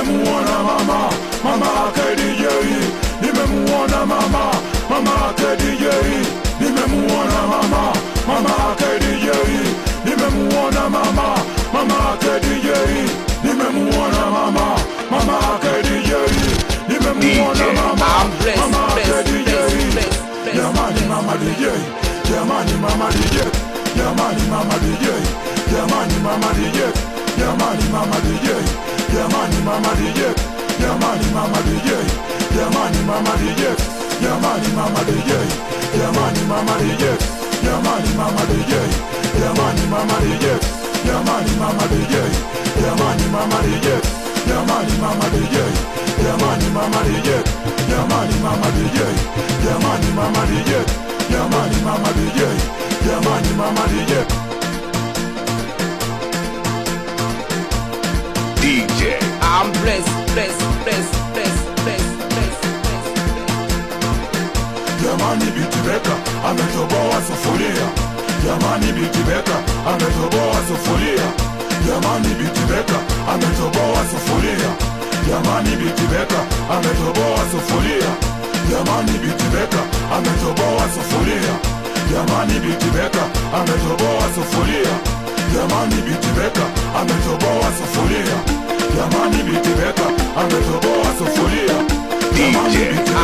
Nimemuona mama, mama yake DJ. Nimemuona mama, mama yake DJ. Nimemuona mama, mama yake DJ. Nimemuona mama, mama yake DJ. Nimemuona mama, mama yake DJ. Nimemuona DJ. mama, I'm blessed, mama yake blessed, DJ. blessed, blessed, blessed. Jamani mama DJ, jamani mama DJ, jamani mama DJ, jamani mama DJ, jamani mama DJ, jamani mama DJ, jamani mama DJ, jamani mama DJ, jamani mama DJ, jamani mama DJ, jamani mama DJ, jamani mama DJ, jamani mama DJ, jamani mama DJ, jamani mama DJ, jamani mama DJ, jamani mama DJ, jamani mama DJ, jamani mama DJ, jamani mama DJ. DJ. I'm blessed, blessed, blessed, blessed, blessed, blessed, blessed, blessed. Jamani Bitibeka ametoboa sufuria. Jamani Bitibeka ametoboa sufuria. Jamani Bitibeka ametoboa sufuria. Jamani Bitibeka ametoboa sufuria. Jamani Bitibeka ametoboa sufuria. Jamani Bitibeka ametoboa sufuria. Jamani Bitibeka ametoboa sufuria. Jamani Bitibeka ametoboa sufuria. Jamani DJ. Bitibeka.